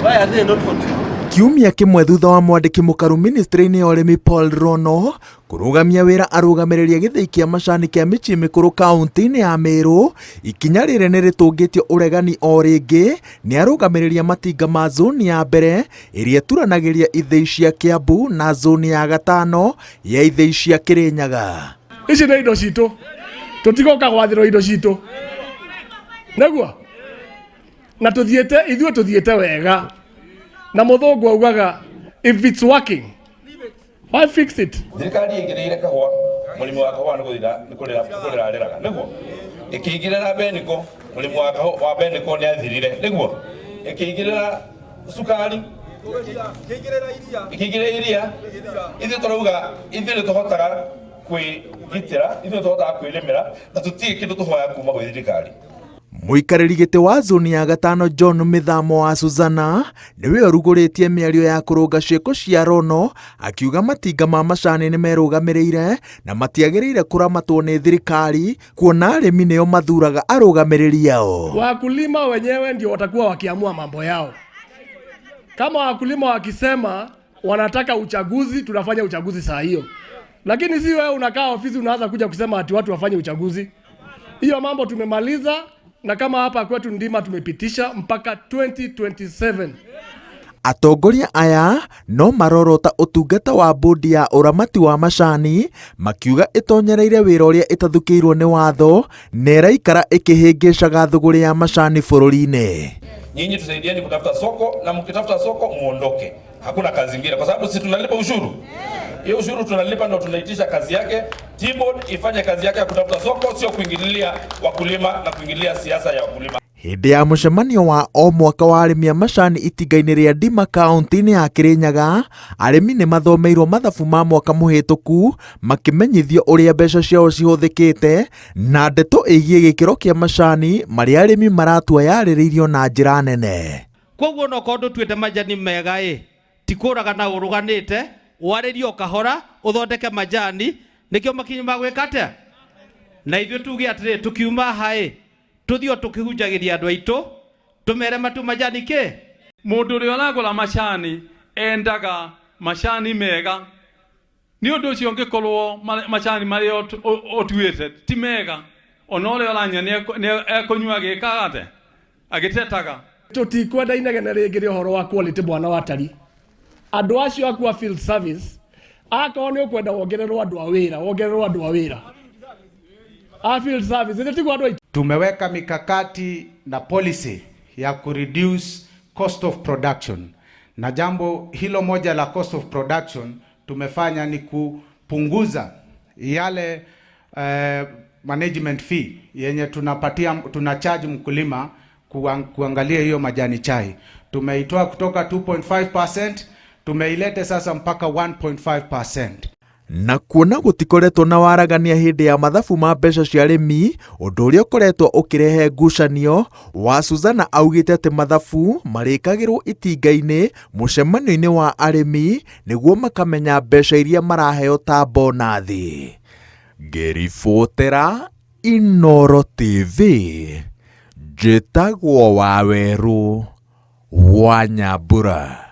Why are they not hot? Kiumia kĩmwe thutha wa mwandĩki mũkaru ministry-inĩ ya ũrĩmi Paul Rono kũrũgamia wĩra arũgamĩrĩria gĩthĩi kĩa macani kĩa mĩciĩ mĩkũrũ kaunti-inĩ ya Meru, ikinya rĩrĩ nĩ rĩtũngĩtio ũregani o rĩngĩ nĩ arũgamĩrĩria matinga ma zoni ya mbere ĩrĩa ĩturanagĩria ithĩi cia Kiambu na zoni ya gatano ya ithĩi cia Kĩrĩnyaga. Ici nĩ indo citũ, tũtigoka gwathĩrwo indo citũ nĩguo na tuthiĩte ithuĩ tuthiĩte wega na mũthũngũ augaga, "If it's working, why fix it?" Thirikari ĩingĩrĩire kahũa, mũrĩmi wa kahũa nĩ gũthira nĩ kũrĩra kũrĩra arĩraga nĩguo. Ĩkĩingĩrĩra beniko, mũrĩmi wa kahũa wa beniko nĩ athirire nĩguo. Ĩkĩingĩrĩra cukari, ĩkĩingĩrĩra iria. Ithuĩ tũrauga ithuĩ nĩ tũhotaga kwĩgitĩra, ithuĩ nĩ tũhotaga kwĩrĩmĩra na tũtirĩ kĩndũ tũhoya kuma gwĩ thirikari. Mũikarĩri gĩtĩ wa zoni ya gatano John Mĩthamo wa Suzana nĩwe ũrugũrĩtie mĩario ya kũrũnga ciĩko cia Rono, akiuga matinga ma macani nĩ merũgamĩrĩire na matiagĩrĩire kũramatwo nĩ thirikari kuona arĩmi nĩo mathuraga arũgamĩrĩri ao. Wakulima wenyewe ndio watakuwa wakiamua mambo yao. Kama wakulima wakisema wanataka uchaguzi, tunafanya uchaguzi saa hiyo, lakini si wewe unakaa ofisi unaanza kuja kusema ati watu wafanye uchaguzi. Hiyo mambo tumemaliza, na kama hapa kwetu Ndima tumepitisha mpaka 2027. Atongoria aya no marorota ũtungata wa bodi ya ũramati wa macani, makiuga ĩtonyereire wĩra ũrĩa ĩtathukĩirwo nĩ watho na ĩraikara ĩkĩhĩngĩcaga thũgũrĩ ya macani bũrũri-inĩ. Nyinyi tusaidieni kutafuta soko, na mkitafuta soko muondoke, hakuna kazi ingine, kwa sababu si tunalipa ushuru. Hiyo ushuru tunalipa ndo tunaitisha kazi yake. Tea Board ifanye kazi yake ya kutafuta soko, sio kuingililia wakulima na kuingililia siasa ya wakulima. Hĩndĩ ya mũcemanio wa o mwaka wa arĩmi a macani itinga-inĩ rĩa Ndima kaunti-inĩ ya Kĩrĩnyaga, arĩmi nĩ mathomeirwo mathabu ma mwaka mũhĩtũku, makĩmenyithio ũrĩa mbeca ciao cihũthĩkĩte na ndeto ĩgiĩ gĩkĩro kĩa macani marĩa arĩmi maratua yarĩrĩirio na njĩra nene. Koguo no korwo ndũtuĩte majani mega ĩ ti kũraga na ũrũganĩte warĩrie o kahora ũthondeke majani nĩkĩo makinyi magwĩka atĩa na ithuĩ tuge atĩrĩ tũkiuma haha ĩ tũthiĩ o tũkĩhunjagĩria andũ aitũ tũmere matu majani kĩ. Mũndũ ũrĩa ũragũra macani endaga macani mega. Nĩ ũndũ ũcio ũngĩkorwo macani marĩa ũtuĩte ti mega, ona ũrĩa ũranyua nĩ ekũnyua agĩkaga atĩa, agĩtetaga. Tũtikwenda inegene rĩngĩ rĩa ũhoro wa quality, bwana watari. Andũ acio aku a field service, akorwo nĩ ũkwenda wongererwo andũ a wĩra, wongererwo andũ a wĩra a field service, ĩthĩ tiguo andũ aitũ. Tumeweka mikakati na policy ya kureduce cost of production, na jambo hilo moja la cost of production tumefanya ni kupunguza yale management fee yenye tunapatia, tuna charge mkulima kuangalia hiyo majani chai. Tumeitoa kutoka 2.5%, tumeilete sasa mpaka 1.5%. Na kuona gũtikoretwo na waragania hĩndĩ ya mathabu ma mbeca cia arĩmi, ũndũ ũrĩa ũkoretwo ũkĩrehe ngucanio, wa Suzana augĩte atĩ mathabu marĩkagĩrwo itinga-inĩ mũcemanio-inĩ wa arĩmi nĩguo makamenya mbeca iria maraheo ta bonathi. Ngĩribotera Inooro TV, njĩtagwo Wawerũ wa Nyambura.